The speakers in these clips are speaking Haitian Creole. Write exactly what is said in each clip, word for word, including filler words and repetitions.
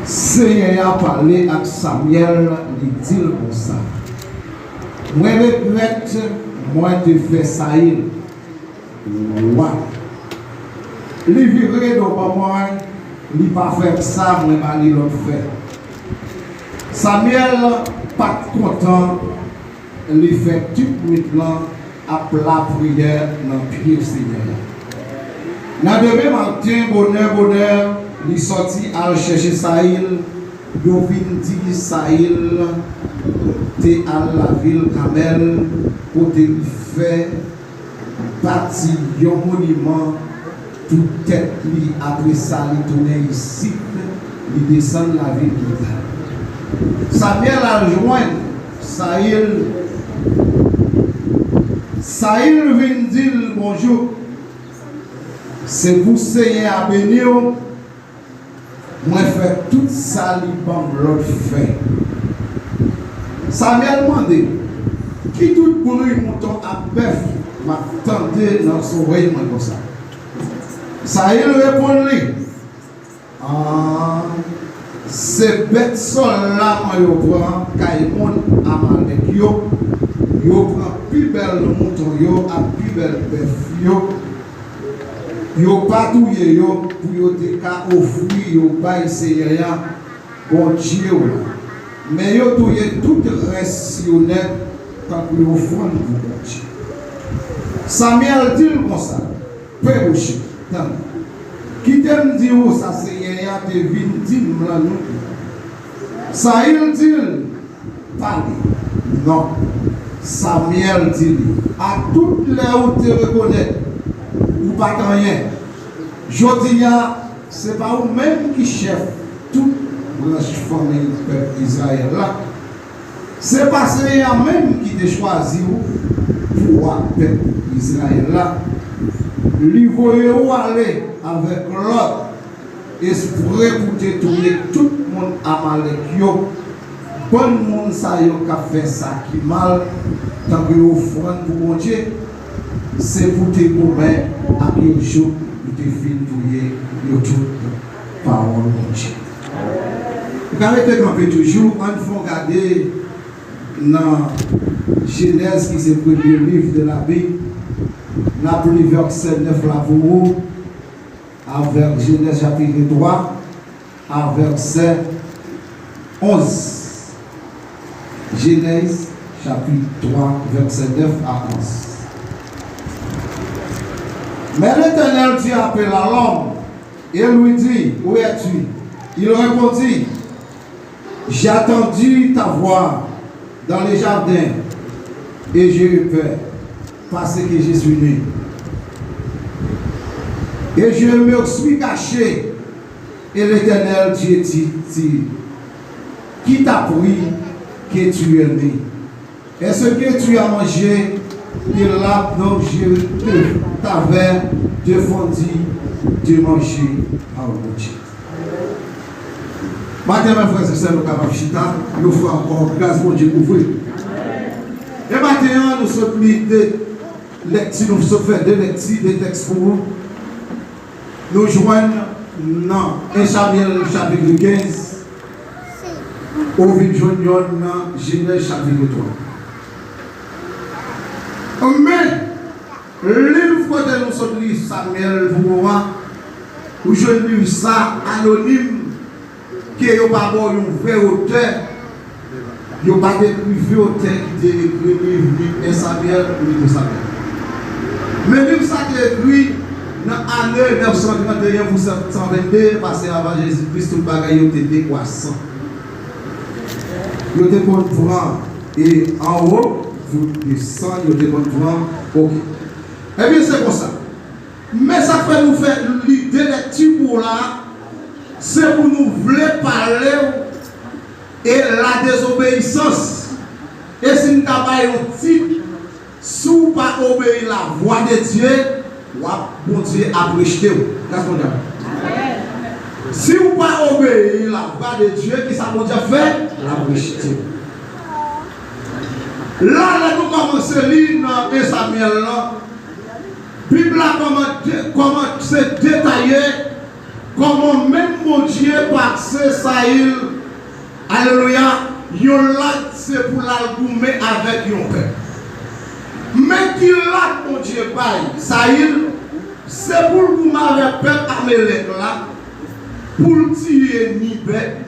Senyè a pale ak Samyèl, li di l konsa, Mwen regrèt mwen te fè Sayil wa. Li vire do ban mwen, li pa fè m sa mwen ba li lòd fè. Samyèl pa t kontan, li fè tout nwit lan ap lapriyè nan pye Senyè a. Nan demen maten, bonè bonè, li sòti al chèche Sayil. Yo vin di Sayil te al lavil Kamèl, kote li fè bati yon moniman pou tèt li. Apre sa, li tounen isit, li desann lavil Gilgal. Samyèl al jwenn Sayil. Sayil vin di l, Bonjou. Se pou Senyè a beni w. Mwen fè tout sa li ban m lòd fè. Samyèl mande, Ki tout bri mouton ak bèf m ap tande nan zòrèy mwen konsa? Sayil reponn li, An, se bèt sòl la mwen yo pran kay moun Amalèk yo. Yo pran pi bèl mouton yo ak pi bèl bèf yo. Yo pa touye yo pou yo te ka ofri yo bay Senyè a, Bondye w la, men yo touye tout rès yo nèt tankou ofrann pou Bondye. Samyèl di l konsa, Pe bouch ou, tann. Kite m di w sa Senyè a te vin di m lan nou. Sayil di l, Pale. Non. Samyèl di li, A tout lè ou te rekonèt ou pa t anyen, jodi a, se pa ou menm ki chèf tout branch fanmi pèp Izrayèl la. Se pa Senyè a menm ki te chwazi w pou wa pèp Izrayèl la. Li voye w ale avèk lòd espre pou te touye tout moun Amalèk yo. Bann moun sa yo k ap fè sa ki mal, tankou ofrann pou Bondye, se pou te goumen ak yo jouk ou te fin touye yo tout. Pawòl Bondye. Ou ka rete kanpe toujou, ann fè yon gade nan Jenèz ki se premye liv de la Bib. N ap li vèsè nèf la pou ou. Avèk Jenèz chapit twa a vèsè onz. Jenèz chapit twa, vèsè nèf a onz. Mais l'Éternel Dieu appela l'homme et lui dit, Où es-tu? Il répondit, J'ai entendu ta voix dans le jardin et j'ai eu peur, parce que je suis nu. Et je me suis caché, et l'Éternel Dieu dit, dit, Qui t'a pris que tu es nu? Est-ce que tu as mangé de l'arbre dont je t'avais défendu de manger? Pawòl Bondye. Maten an, frè e sè, nou kapab chita, yon fwa ankò, gras Bondye kouvri. E maten an, nou sot li de lèkti, nou sot fè de lèkti, de tèks pou nou. Nou jwenn nan en Samyèl chapit kenz, ou vin jwenn yonn nan Jenèz chapit twa. Men, liv kote nou sot li Samyèl pou moman, ou jwenn liv sa anonim, ke yo pa ba w yon vrè otè, yo pa t ekri vrè otè ki te ekri liv, liv en Samyèl, liv de Samyèl. Men liv sa te ekri nan ane nèf san trannteyen pou sèt san vennde, paske avan Jezi Kris, tout bagay yo te dekwasan. Yo te konn pran e anwo, pou desann, yo te konn pran, oke. Ebyen, se konsa. Men sa k fè nou fè li de lèkti pou w la, se pou nou vle pale w e la dezobeyisans. E si n ta bay yon tit, Si w pa obeyi lavwa de Dye, w ap, Bondye ap rejte w. Gras Bondye ap. Si w pa obeyi lavwa de Dye, kisa Bondye ap fè? L ap rejte w. La, lè nou kòmanse li nan en Samyèl lan, Bib la kòman de-, kòmanse detaye Kòman menm Bondye pase Sayil, alelouya, yon lòd se pou l al goumen avèk yon pèp. Men ki lòd Bondye bay Sayil, se pou l goumen avèk pèp Amelèk la, pou l tiye ni bèt,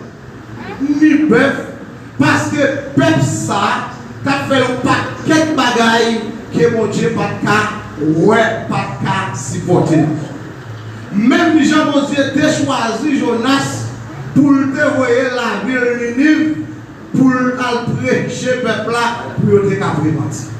ni bèf, paske pèp sa a t ap fè yon pakèt bagay ke Bondye pa t ka wè, pa t ka sipòte. Menm jan Bondye te chwazi Jonas pou l te voye l lavil Niniv pou l al preche pèp la, pou yo te ka repanti.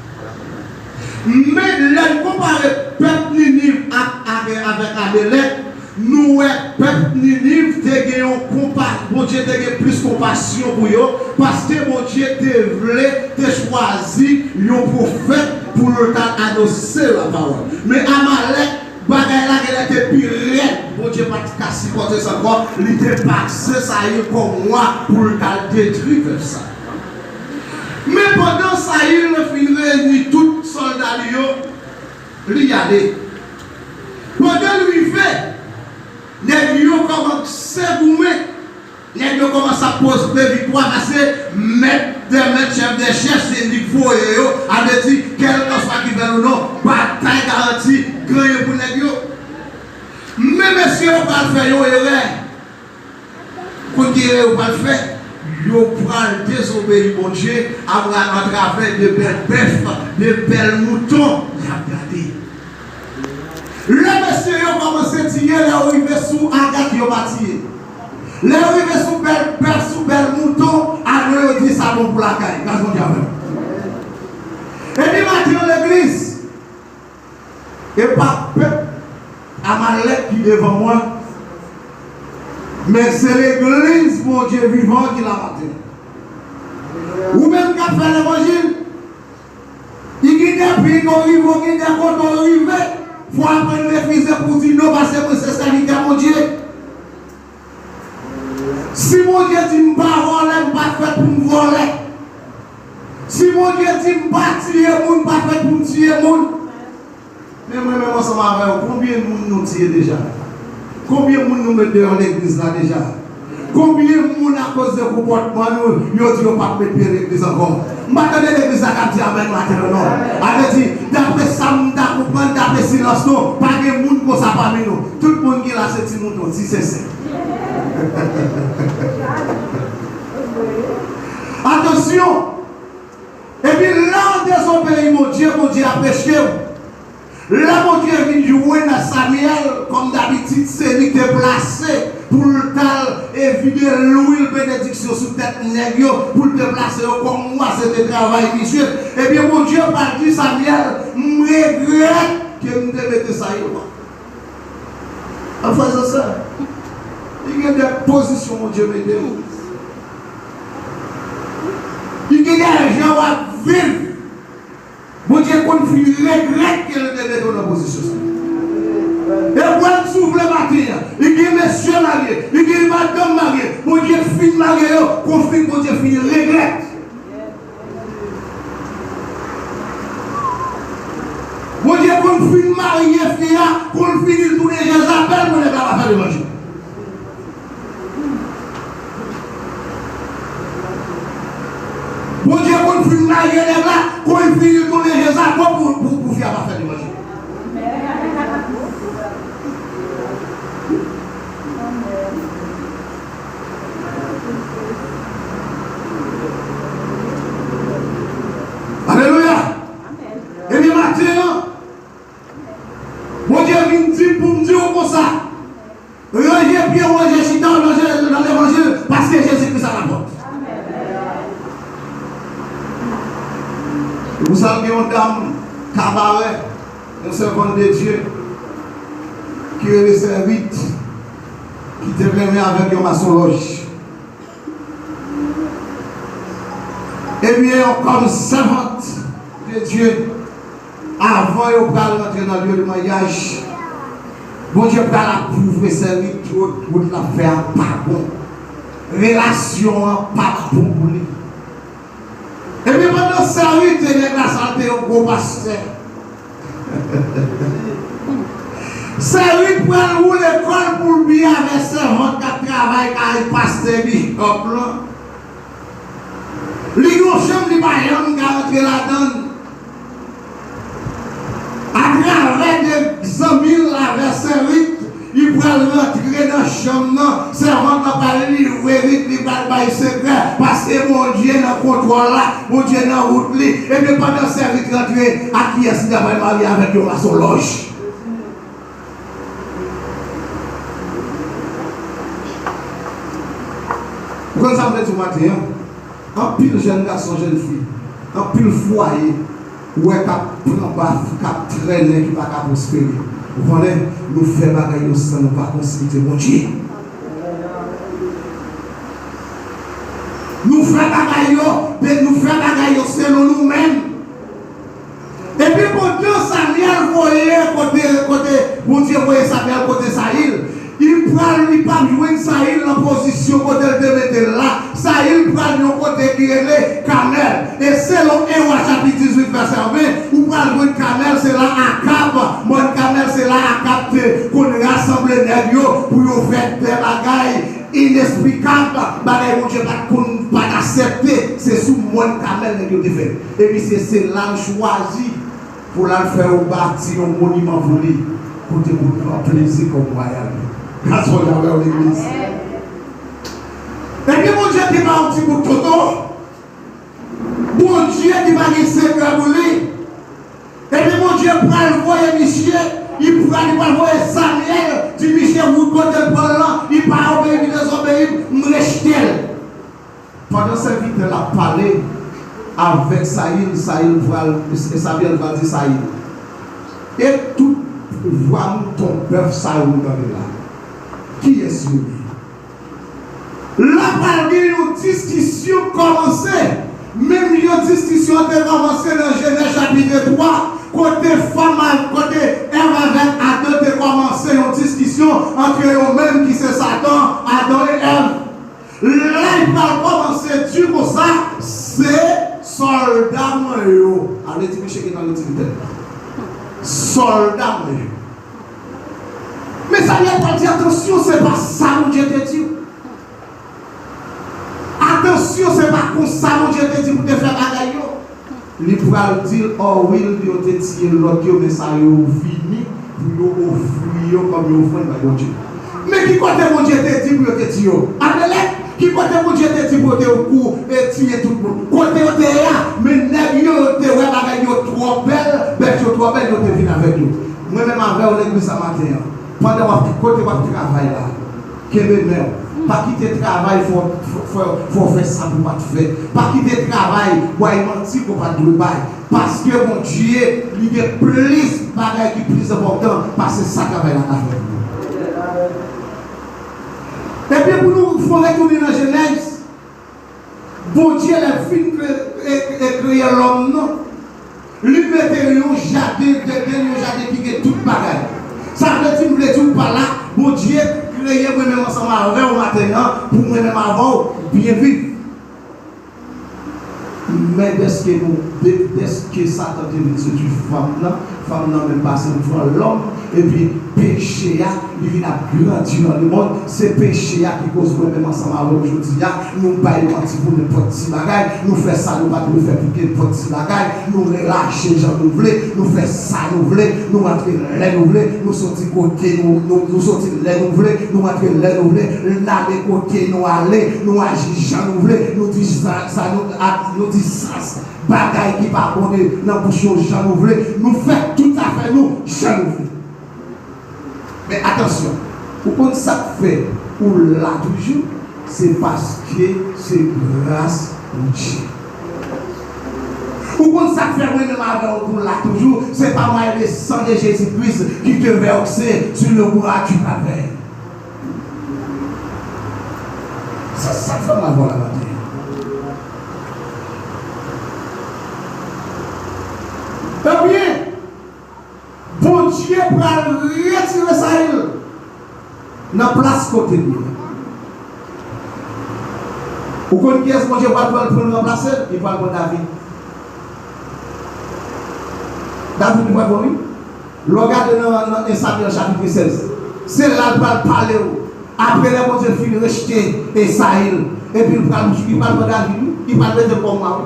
Men lè n konpare pèp Niniv ak, avè-, avèk Amelèk, nou wè pèp Niniv te gen yon konpa-, Bondye te gen plis konpasyon pou yo, paske Bondye te vle, te chwazi yon pwofèt pou l ta anonse lapawòl. Men Amalèk, bagay la genlè te pi rèd. Bondye pa t ka sipòte sa ankò. Li te pase Sayil kòm wa pou l t al detwi pèp sa. Men pandan Sayil fin reyini tout sòlda li yo, li ale. Pandan l rive, nèg yo kòmanse goumen. Nèg yo kòmanse ap poste viktwa, paske mèt dè mèt, chèf dè chèf, se li k voye yo, a vle di, kèlkanswa ki fè l ou non, batay garanti, genyen pou nèg yo. Men mesye yo pral fè yon erè. Konn ki erè yo pral fè? Yo pral dezobeyi Bondye, apre atravè de bèl bèf, de bèl mouton, y ap gade. Lè mesye yo kòmanse tiye, lè yo rive sou Agat, yo pa tiye. Lè yo rive sou bèl bèf, sou bèl mouton, alò yo di sa bon pou lakay. Gras Bondye avè w. Epi maten an legliz, e pa pèp Amalèk ki devan mwen, men se legliz Bondye vivan ki la maten. Ou menm k ap fè levanjil, i gen de peyi ke w rive, w gen de kote w rive, fò w aprann refize pou w di non, paske mwen se sèvitè Bondye. Si Bondye di m pa vòlè, m pa fèt pou m vòlè. Si Bondye di m pa tiye moun, m pa fèt pou m tiye moun. Men mwen menm ansanm avè w, konbyen moun nou tiye deja? Konbyen moun nou met deyò legliz la deja? Konbyen moun akoz de konpòtman nou, yo di yo p ap met pye legliz ankò? M pa tande legliz la k ap di amèn maten an non. A vle di, dapre sa m ta konprann, dapre silans nou, pa gen moun konsa pami nou. Tout moun ki la se ti mouton, ti sensè. Atansyon! Epi lè w dezobeyi Bondye, Bondye ap rechte w. Lè Bondye vin jwenn Samyèl, kòm dabitid, se li ki te plase pou l t al e vide lwil benediksyon sou tèt nèg yo, pou l te plase yo kòm wa, se te travay misye. Ebyen, Bondye pral di Samyèl, m regrèt ke m te mete Sayil wa. Frè e sè, li gen de pozisyon Bondye mete w. Li gen de jan w ap viv. Bondye konn fin regrèt ke l te mete w nan pozisyon sa. E bwè m soufle maten an. Li gen mesye marye, li gen madanm marye. Bondye fin marye yo, konfin Bondye fin regrèt. Bondye konn fin marye fi a, konn fini l tounen Jezabèl pou nèg la pa fè levanjil. Bondye konn fin marye nèg la, konn fini l tounen Jezabèl pou, pou, pou fi a pa fè levanjil. Alelouya! Ebyen, maten an, Bondye vin di m pou m di w konsa, ranje pye w, ranje chita w nan je-, nan levanjil, paske Jezi Kris a la pòt. Se pou sa, gen yon dam Kabarè, yon sèvant de Dye, ki rele Sèvit, ki te renmen avèk yon masonlòj. Ebyen, kòm sèvant de Dye, avan yo pral rantre nan lye de maryaj, Bondye pral apwouve Sèvit, wout, wout l ap fè a pa bon. Relasyon an pa bon pou li. Ebyen, pandan Sèvit, se nèg la sa te yon gwo pastè. Sè Rit pral woule kò l pou l byen avè sèvant k ap travay kay pastè Bishop lan. Li gen yon chanm li pa janm ka rantre ladan l. Atravè de zanmi l avè sè Rit, li pral rantre nan chanm nan. Sèvant lan pral livre Rit, li pral bay sekrè, paske Bondye nan kontwòl la, Bondye nan wout li. Ebyen, pandan sè Rit rantre, ak kiyès li ta pral marye avèk yon masonlòj? Ou konn sa m vle di w maten an? Anpil jèn gason, jèn fi, anpil fwaye, ou wè k ap pran baf, k ap trennen, ki pa ka pwospere. Ou konnen, nou fè bagay yo san nou pa konsilte Bondye. Nou fè bagay yo, nou fè bagay yo selon nou menm. Epi pandan Samyèl voye kote, kote Bondye voye Samyèl kote Sayil, li pral, li p ap jwenn Sayil nan pozisyon kote l te mete l la. Sayil pral yon kote ki rele Kamèl. E selon en Wa chapit dizuit vèsè ven, ou pral jwenn Kamèl, se la Akab, mòn Kamèl, se la Akab te konn rasanble nèg yo pou yo fè de bagay inesplikab, bagay Bondye pa t konn, pa t aksepte, se sou mòn Kamèl nèg yo te fè l. Epi se, se la l chwazi pou l al fè yo bati yon moniman pou li, kote pou l pran plezi kòm wayal li. Gras Bondye avè w, legliz. Epi Bondye te ba yon ti bout toto. Bondye ki pa gen sekrè pou li. Epi Bondye pral voye misye, li pral, li pral voye Samyèl, di misye wout kote l pran l lan, li pa obeyi, li dezobeyi, m rejte l. Pandan sèvitè l ap pale avèk Sayil, Sayil pral, e Samyèl pral di Sayil, e tout vwa mouton bèf sa yo ou tande la, kiyès yo ye? La pral gen yon diskisyon k kòmanse. Menm jan diskisyon an te kòmanse nan Jenèz chapit twa, kote fanm a, kote Èv avèk Adan te kòmanse yon diskisyon antre yo menm ki se Satan, Adan e Èv. La l pral kòmanse di konsa, se sòlda mwen yo. Ale di mesye ki nan yo di l tèt la. Sòlda mwen yo. Men Samyèl pral di, atansyon, se pa sa Bondye te di w. Atansyon, se pa konsa Bondye te di pou te fè bagay yo. Li pral di l, o wi, yo te tiye lòt yo, men sa yo vini pou yo ofri yo kòm yon ofrann bay Bondye. Men ki kote Bondye te di pou yo te tiye yo? Amalèk. Ki kote Bondye te di pou yo te kou, e tiye tout moun? Kote yo te ye a, men nèg yo, yo te wè bagay yo twò bèl, bèt yo twò bèl, yo te vin avèk yo. Mwen menm avè w legliz sa maten an, pandan w ap, kote w ap travay la, kenbe men w. Pa kite travay fè w, fè, fè, fè w fè sa pou w pa t fè. Pa kite travay bay manti ke w pa t dwe bay. Paske Bondye, li gen plis bagay ki plis enpòtan pase sa travay la ka fè pou ou. Ebyen, pou nou fè w retounen nan Jenèz, Bondye, lè l fin kre-, e, e, kreye lòm nan, li mete yon jaden, Deden, yon jaden ki gen tout bagay. Sa vle di, m vle di w pa la, Bondye kreye mwen menm ansanm avè w maten an, pou mwen menm avè w byen viv. Men dèske nou, dè-, dèske Satan te vin sedui fanm nan, fanm nan menm pase douvan lòm, epi peche a, li vin ap grandi nan lemonn. Se peche a ki koz mwen menm ansanm avè w jodi a, nou bay manti pou nenpòt ti bagay, nou fè sa nou pa dwe fè pou nenpòt ti bagay, nou relache jan nou vle, nou fè sa nou vle, nou antre lè nou vle, nou soti kote nou, nou, nou soti lè nou vle, nou antre lè nou vle, n ale kote nou ale, nou aji jan nou vle, nou di sa, sa nou, a, nou di sa, bagay ki pa bon nan bouch nou jan nou vle, nou fè tout afè nou jan nou vle. Men atansyon, ou konn sa k fè ou la toujou? Se paske se gras Bondye. Ou konn sa k fè mwen menm avè w nou la toujou? Se pa mwayen de san de Jezi Kris ki te vèse sou le bwa di Kalvè. Se sa k fè m avè w la maten an. Ebyen, Bondye pral retire Sayil nan plas kote l ye. Ou konn kiyès Bondye pral pran pou l ranplase l? Li pral pran David. David li pral pran wi. Lè w gade nan, nan Samyèl chapit sèz, se la l pral pale w. Apre lè Bondye fin rejte Esayil, epi l pral, li pral pran David, wi, li pral mete l kòm wa, wi.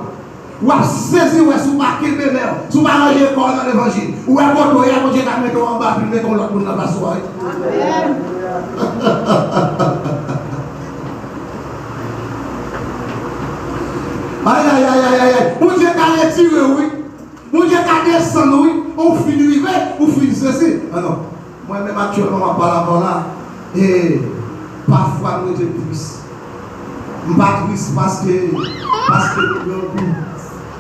W ap sezi wè si w pa kenbe men w, si w pa ranje kò w nan levanjil. Ou wè kote w ye a, Bondye ka mete w anba, epi l mete yon lòt moun nan plas ou a, wi. Amèn. Ay, ay, ay, ay, ay, ay. Bondye ka retire w, wi. Bondye ka desann ou, wi. Ou fin rive, ou fin sezi. Ah non. Mwen menm aktyèlman m ap pale avè w la, e pafwa m rete tris. M pa tris paske, paske m grangou.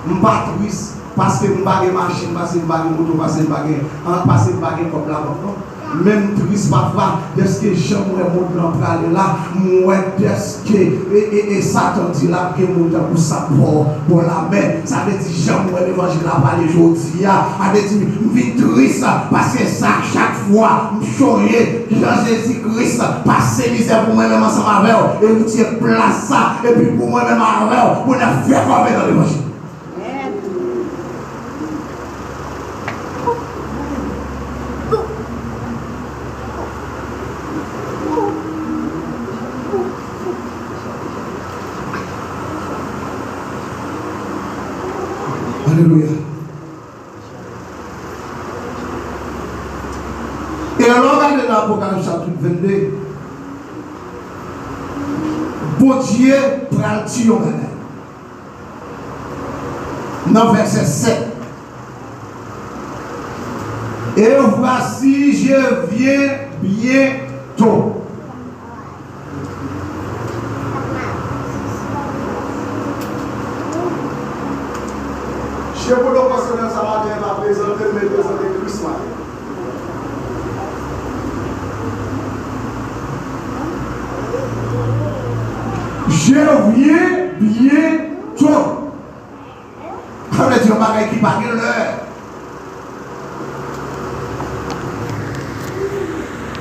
M pa tris paske m pa gen machin, paske m pa gen moto, paske m pa gen, an, paske m pa gen kòb labank, non. Men m tris pafwa dèske jan m wè mond lan prale la, m wè dèske e, e, e Satan di l ap gen moun tankou sab bò, bò lamè. Sa vle di jan m wè levanjil la prale jodi a, sa vle di m vin tris paske sa chak fwa m sonje jan Jezi Kris pase mizè pou mwen menm ansanm avè w, e ou tire plas sa, epi pou mwen menm avè w, pou n ap fè kòve nan levanjil. Alelouya. E lè w gade nan Apokalips chapit vennde, Bondye pral di yon bagay. Nan vèsè sèt. Et voici, je viens bientôt. Chèf pwotokòl semèn sa maten pa prezante l, men l prezante Kris maten. Je viens bientôt. Sa vle di yon bagay ki pa gen lè.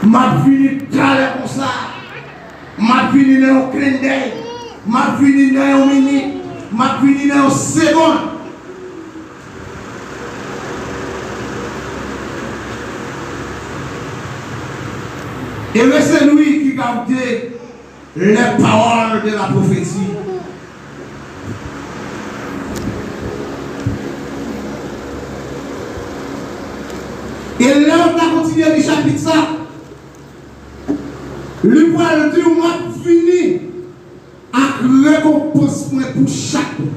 M ap vini talè konsa. M ap vini nan yon klendèy. M ap vini nan yon minit. M ap vini nan yon segonn. Ere se nou ki gade les paroles de la prophétie. E lè w ta kontinye li chapit sa, li pral di w, m ap vini ak rekonpans mwen pou chak moun.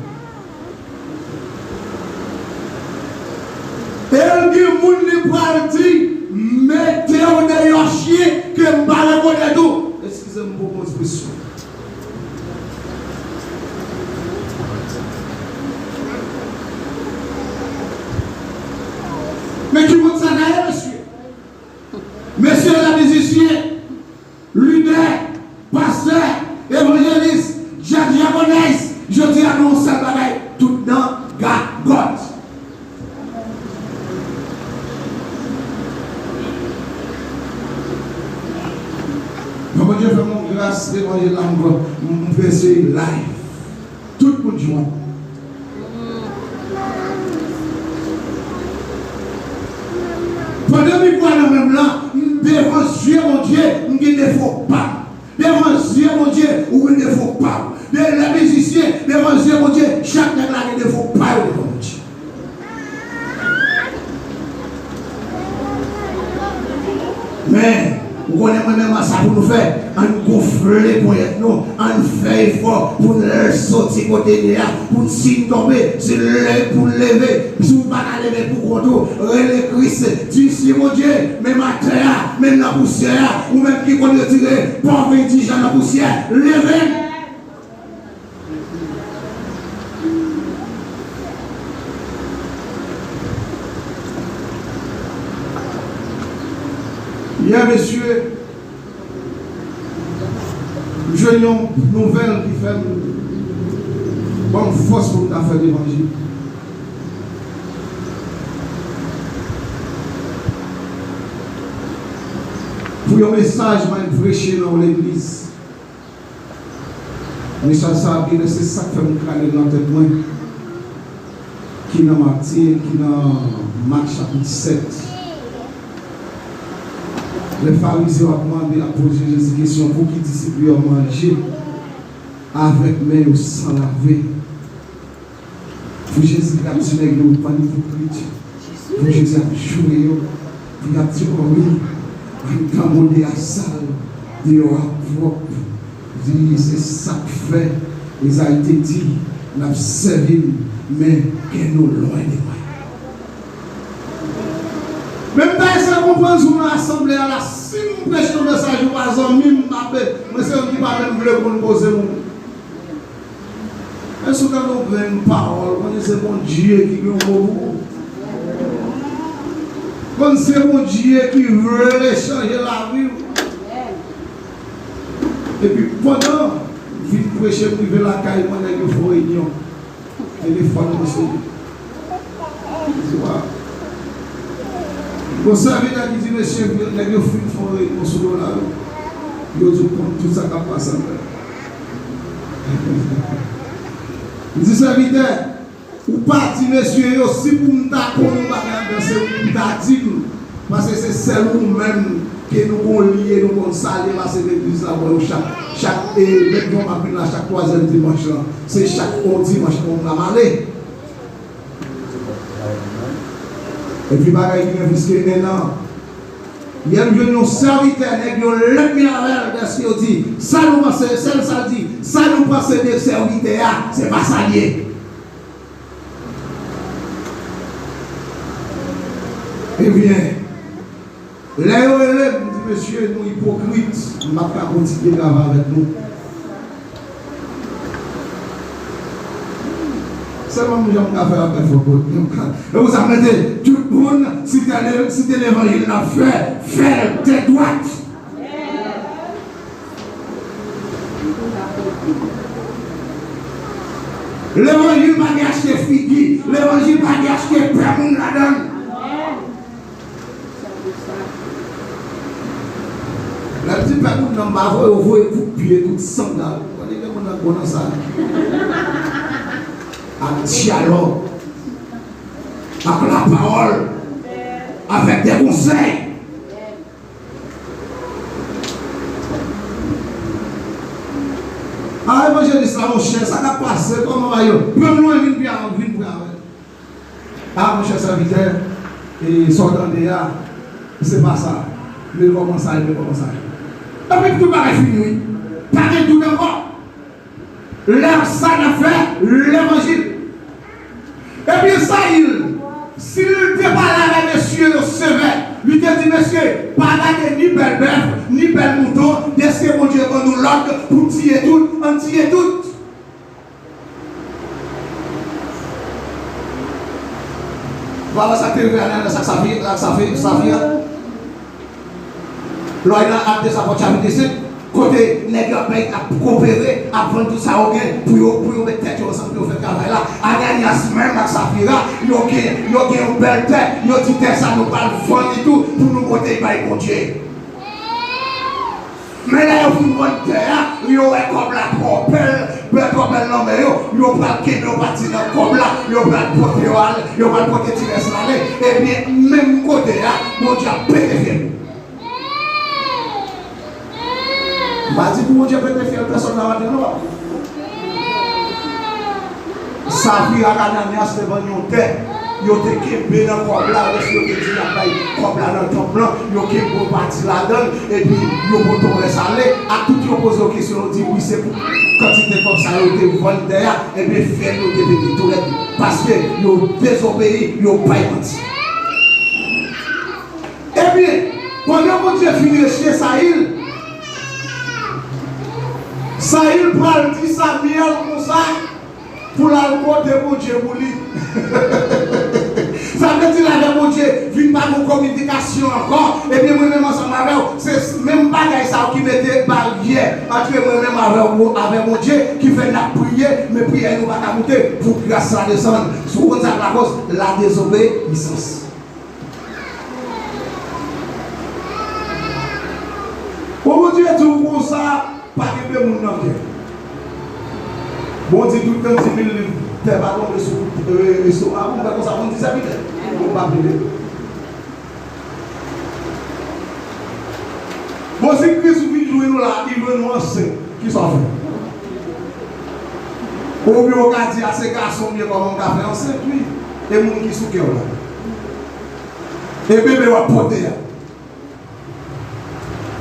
E l gen moun li pral di, mete w deyò chyen ke m pa rekonèt ou. Eskize m pou ekspresyon. Men ki moun sa ta ye, mesye? Mesye la mizisyen, lidè, pastè, evanjelis, dyak, dyakonès, jodi a nou yon sèl bagay, tout nan gagòt. Men Bondye fè m yon gras, levanjil la m, m, m prese live. Tout moun jwenn. Pandan mikwo a nan men m lan, m devan zye Bondye, m gen defo pa m. Devan zye Bondye, ou gen defo pa w. De lè mizisyen, devan zye Bondye, chak nèg la gen defo pa yo devan Bondye. Men, ou konnen mwen menm an sa pou nou fè, ann gonfle ponyèt nou, ann fè efò pou n soti kote n ye a, pou n si n tonbe, se lè pou n leve, si w pa ka leve pou kont ou, rele Kris, di si Bondye, menm atè a, menm nan pousyè a, ou menm ki konn retire pòv endijan nan pousyè, leve! Yè, mesye, m jwenn yon nouvèl ki fè m, ban m fòs pou m ta fè levanjil. Pou yon mesaj mwen preche nan yon legliz. Mesaj sa a byen, se sa k fè m krale nan tèt mwen, ki nan Matye, ki nan Mak chapit sèt. Lè Farizyen yo ap mande, ap poze Jezi kesyon, pouki disip li yo manje avèk men yo san lave? Pou Jezi t ap di nèg yo pa n ipokrit, pou Jezi ap joure yo, pou y ap di, o wi, anndan mode a sal, deyò a pwòp. Li se sa k fè Ezayi te di, n ap sèvi m, men kè nou lwen de mwen. Men m ta eseye konprann sou nan asanble a la, si m preche yon mesaj ou pa zanmi m, m ap, mwen se yon ki pa menm vle konn koze moun. Èske w tande yon grenn pawòl, konnen se Bondye ki gen yon mo pou ou? Konn se Bondye ki vle chanje lavi w. Epi pandan m fin preche, m rive lakay mwen, nèg yo fè yon reyinyon. Telefòn mwen sone. Li di, waw. Gon sèvitè ki di, mesye, nèg yo fin fè yon reyinyon sou do la, wi. Yo di w konn tout sa k ap pase anndan. M di, sèvitè, ou pa di mesye yo, si pou m ta konn yon bagay anndan, se ou pou ta di m. Paske se sèl ou menm ke nou gon lye, nou konn sa l ye, pase legliz la, wè yo chak, chak, e, lè yon m ap vin la chak twazyèm dimanch lan. Se chak yon dimanch pou m ale. Epi bagay ki gen plis ke en an. Yè m jwenn yon sèvitè, nèg yo lèt mi avè l, dèske yo di, sa nou panse, sèl sa l di, sa nou panse de sèvitè a, se pa sa l ye. Ebyen, lè yo rele m, m di, mesye, nou ipokrit, m p ap ka kontinye travay avèk nou. Sèlman m jan m ka fè apèl fò kote m ka. E pou sa m mete tout moun, si te le-, si te levanjil n ap fè, fè l tèt dwat. Levanjil pa gen achte figi, levanjil pa gen achte pè moun ladan l. Lè m di pè moun nan, m pa voye, yo voye kout pye, kout sandal. Konnen gen moun nan k bon nan sa. Ak dyalòg, ak lapawòl, avèk de konsèy. A, evanjelis la, monchè, sa k ap pase? Kòman bagay yo? Pran m lwen, vin pi a, vin pi avè. A, monchè sèvitè, e sa w tande a, se pa sa. Men kòman sa ye, men kòman sa ye. Epi tout bagay fini, wi. Pa gen dout ankò. Lè sa n ap fè levanjil. Ebyen, Sayil, si l te pale avè mesye yo sevè, li te di, mesye, pa gade ni bèl bèf, ni bèl mouton, dèske Bondye ban nou lòd pou n tiye tout, ann tiye tout. Vwala sa k te rive Ananyas ak Safi-, ak Safi-, Safira. Lòy nan Ak dè Apòt chapit senk, kote nèg yo ap bay, ap kopere, ap vann tout sa yo gen pou yo, pou yo met tèt yo ansanm pou yo fè travay la. Ananyas menm ak Safira, yo gen, yo gen yon bèl tè, yo di tè sa nou pral vann li tou pou nou pote bay Bondye. Men lè yo fin vann tè a, yo wè kòb la twò bèl, bèl twò bèl nan men yo, yo pral kenbe yon pati nan kòb la, yo pral pote yo ale, yo pral pote ti rès la ale. Ebyen, menm kote a, Bondye ap pete fyèl yo. M pa di pou Bondye pete fyèl pèsòn nan maten non, papa. Safira ak Ananyas te vann yon tè. Yo te kenbe nan kòb la, lè yo te di y ap bay kòb la nan tanp lan, yo kenbe yon pati ladan l, epi yo pote yon rès ale. Ak tout yo poze yo kesyon, yo di wi, se pou kantite kòb sa yo te vann tè a, ebyen fyèl yo te pete tou rèd. Paske yo dezobeyi, yo bay manti. Ebyen, pandan Bondye fin rejte Sayil, Sayil pral di Samyèl konsa, pou l al kote Bondye pou li. Sa vle di l avè Bondye vin pa gen kominikasyon ankò. Ebyen, mwen menm ansanm avè w, se menm bagay sa yo ki mete baryè ant mwen menm avè w, avè Bondye, ki fè n ap priye, men priyè nou pa ka moute pou gras la desann. Si w konn sa k lakòz, la dezobeyisans. Bon, Bondye di w konsa, pa kenbe moun nan kè. Bon, di tout nan di mil liv, tè pa tonbe sou, e, estomak ou, men konsa moun di sèvitè. Bon, pa kenbe. Si Kris vin jwenn ou la, li jwenn ou ansent, kisa w fè? Oubyen ou ka di, a, se gason m ye, kòman m ka fè ansent? Wi, e moun ki sou kè w la. E bebe w ap pote a.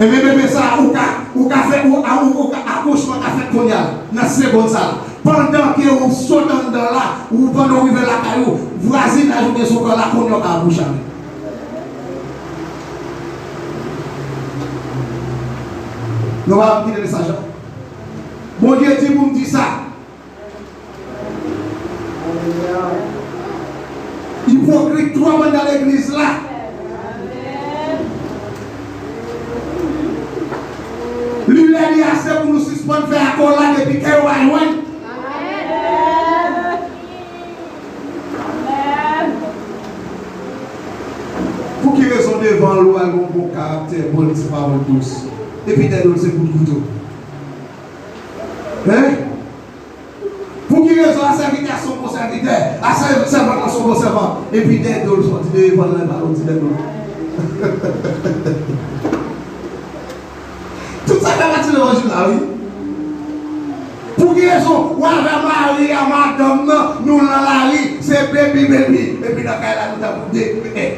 Ebyen, bebe sa a, ou ka, ou ka fè, ou, a, ou, ou ka, akouchman ka fèt kounye a la, nan segonn sa a la. Pandan ke ou sot anndan la, ou pandan ou rive lakay ou, vwazinaj ou gen sou kò la, kounye a ou ka akouche avè l. Nou pa kite mesaj la. Bondye di pou m di sa. Ipokrit twòp anndan legliz la. Li lè li ase pou nou sispann fè akolad epi kè yo pa jwenn. Pou ki rezon devan l ou al gon bon karaktè, bon ti pawòl dous, epi dèyè do l se kout kouto? Hein? Pou ki rezon a sèvitè se yon bon sèvitè, a sè-, sèvant lan se yon bon sèvant, epi dèyè do l sòti devan l, pa yon ti dèyè do l? Tout sa fè pati levanjil la, wi. Pou ki rezon w avè mari a madanm nan, nou nan lari, se baby, baby, epi nan kay la nou ta pou de, eh.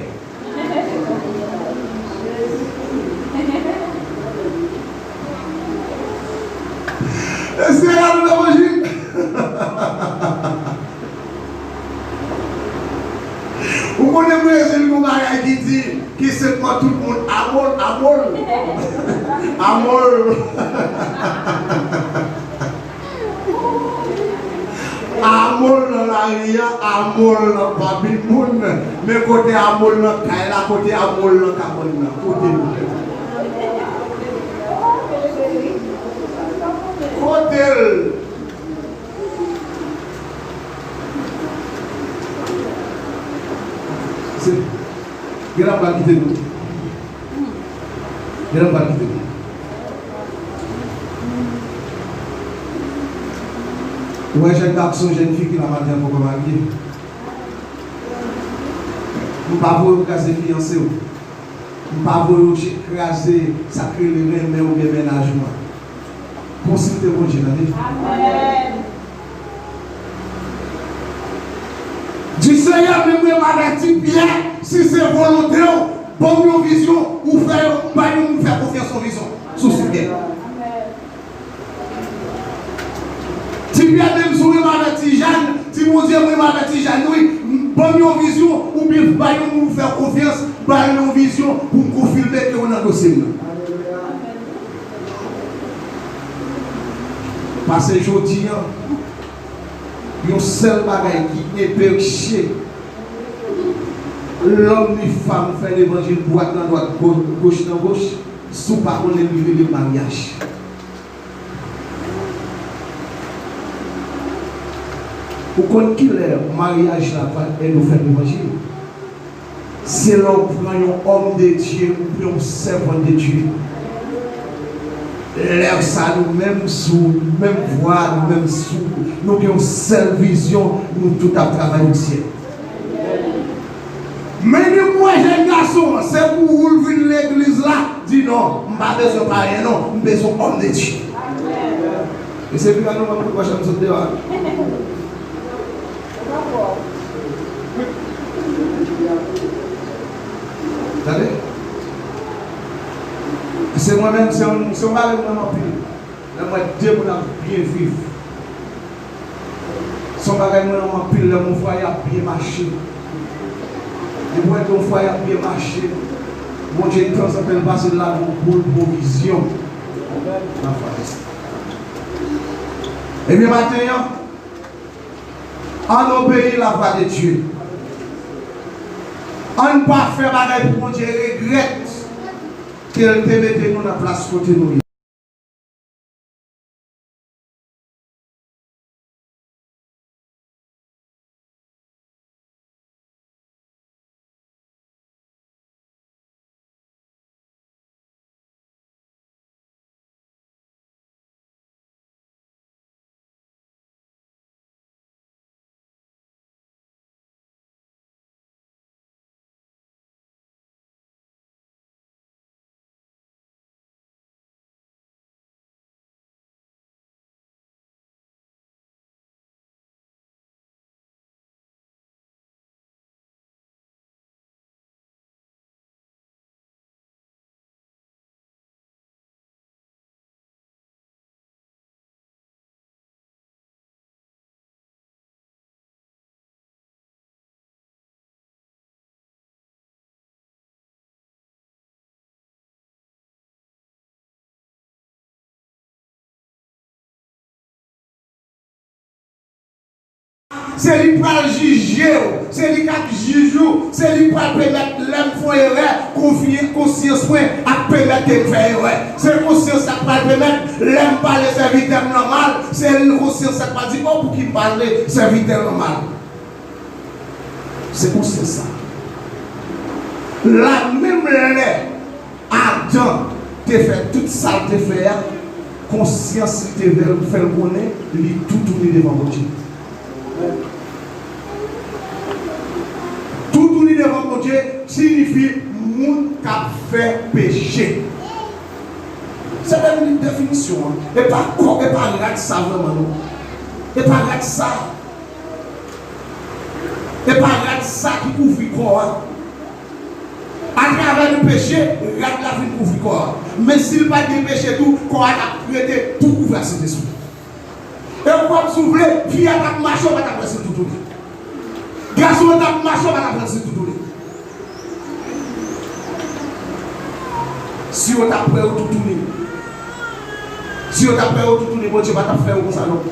Èske y a nou levanjil? Ou konnen Brezil gon bagay ki di, ki senpman tout moun amol, amol. Amol. Amol nan lari a, amol nan pami moun. Men kote amol nan kay la, kote amol nan kabann nan, kote l? Kote l? Se, gen lòt pral kite nou. Gen lòt pral kite nou. Ou wè jèn gason, jèn fi ki la maten an poko marye. M pa voye w kraze fiyanse w. M pa voye w kraze sa k rele renmen oubyen mennaj ou an. Konsilte Bondye, tande. Amèn. Di, Seyè, men mwen m avèti Pyè, si se volonte w, ban m yon vizyon, ou fè, ou bay yon moun fè konfyans yon vizyon sou Pyè. Ti Pyè menm, si w menm avèti Jàn, di, Bondye, mwen m avèti Jàn, wi, ban m yon vizyon, oubyen bay yon moun ou fè konfyans, bay yon vizyon pou m konfime ke w nan dosye m nan. Pase jodi a, yon sèl bagay ki enpeche lòm ni fanm fè levanjil dwat nan dwat, go-, goch nan goch, si w pa konnen li rele maryaj. Ou konn kilè maryaj la va èd ou fè levanjil? Se lè w pran yon òm de Dye, ou pran yon sèvant de Dye. Lè sa nou menm sou menm vwa, nou menm sou, nou gen yon sèl vizyon, nou tout ap travay pou syèl. Men depi w wè jèn gason an, se pou ou l vin legliz la, di non, m pa bezwen payen non, m bezwen òm de Dye. E se pi mal nou menm kout wòch an sot deyò a. Tande? Se mwen menm, se yon, se yon bagay mwen anpil. Lè m wè de moun ap byen viv. Se yon bagay mwen renmen anpil lè m wè yon fwaye ap byen mache. Depi w wè ke yon fwaye ap byen mache, Bondye tanzantan l pase l lage yon boul pwovizyon nan fwaye sa. Ebyen, maten an, ann obeyi lavwa de Dye. Ann pa fè bagay pou Bondye regrèt ke l te mete nou nan plas kote nou ye. Se li k pral jije w, se li k ap jij ou, se li k pral pèmèt lè m fè yon erè, konfye konsyans mwen ap pèmèt ke m fè erè. Se konsyans sa k pral pèmèt lè m pale sèvitè m nan mal, se konsyans sa k pral di, o, pouki m pale sèvitè m nan mal? Se konsyans sa. La menm lè Adan te fè tout sa l te fè a, konsyans li te fè l konnen li toutouni devan Bondye. Toutouni devan Bondye siyifi moun k ap fè peche. Se de-, definisyon an. E pa kò, e pa rad sa vrèman, non. E pa rad sa. E pa rad sa ki kouvri kò a. Atravè de peche, rad la vin kouvri kò a. Men si l pa t gen peche tou, kò a t ap rete tou kouvri ak Sentespri. E w konn si w vle, fi a t ap mache, w pa t ap wè si l toutouni. Gason an t ap mache, w pa t ap wè si l toutouni. Si yo t ap wè yo toutouni, si yo t ap wè yo toutouni, Bondye pa t ap fè yo konsa non.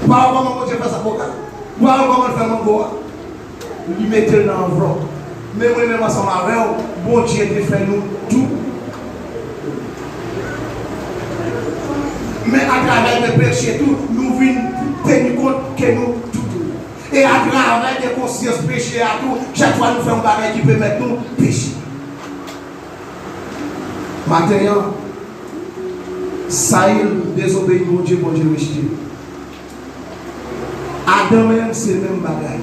Ou pa wè kòman Bondye fè zapoka? Ou pa wè kòman l fè mango a? Li mete l nan anvlòp. Men mwen menm ansanm avè w, Bondye te fè nou tou. Men atravè de peche tou, nou vin teni kont ke nou tou tou. E atravè de konsyans peche a tou, chak fwa nou fè yon bagay ki pèmèt nou peche. Maten an, Sayil dezobeyi Bondye, Bondye rejte l. Adan menm, se menm bagay.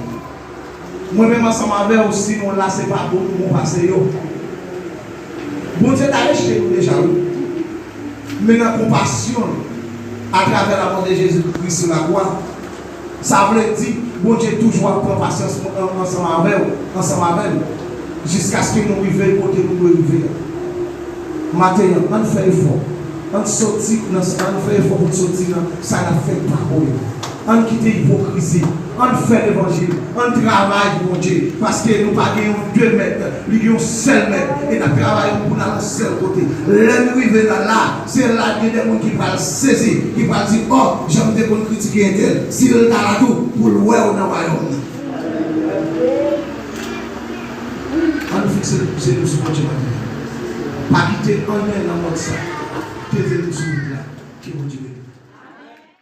Mwen menm ansanm avè w, si nou la, se pa bon nou bon pase yo. Bondye ta rejte nou deja, wi. Men nan konpasyon l, atravè lamò de Jezi Kris sou lakwa, sa vle di, Bondye toujou ap pran pasyans pou an-, ansanm avè w, ansanm avè m, jiskaske nou rive kote nou dwe rive a. Maten an, ann fè efò. Ann soti nan, ann fè efò pou n soti nan sa n ap fè k pa bon yo. Ann kite ipokrizi. Ann fè levanjil. Ann travay pou Bondye. Paske nou pa gen yon de mèt. Li gen yon sèl mèt. E n ap travay pou n al yon sèl kote. Lè n rive nan la, se la gen de moun ki pral sezi, ki pral di, o, jan m te konn kritike entèl, si l ta la tou, pou l wè w nan wayòm nan. Ann fikse je nou sou Bondye maten an. Pa kite anyen nan mond sa peze nou sou wout la. Ke Bondye beni.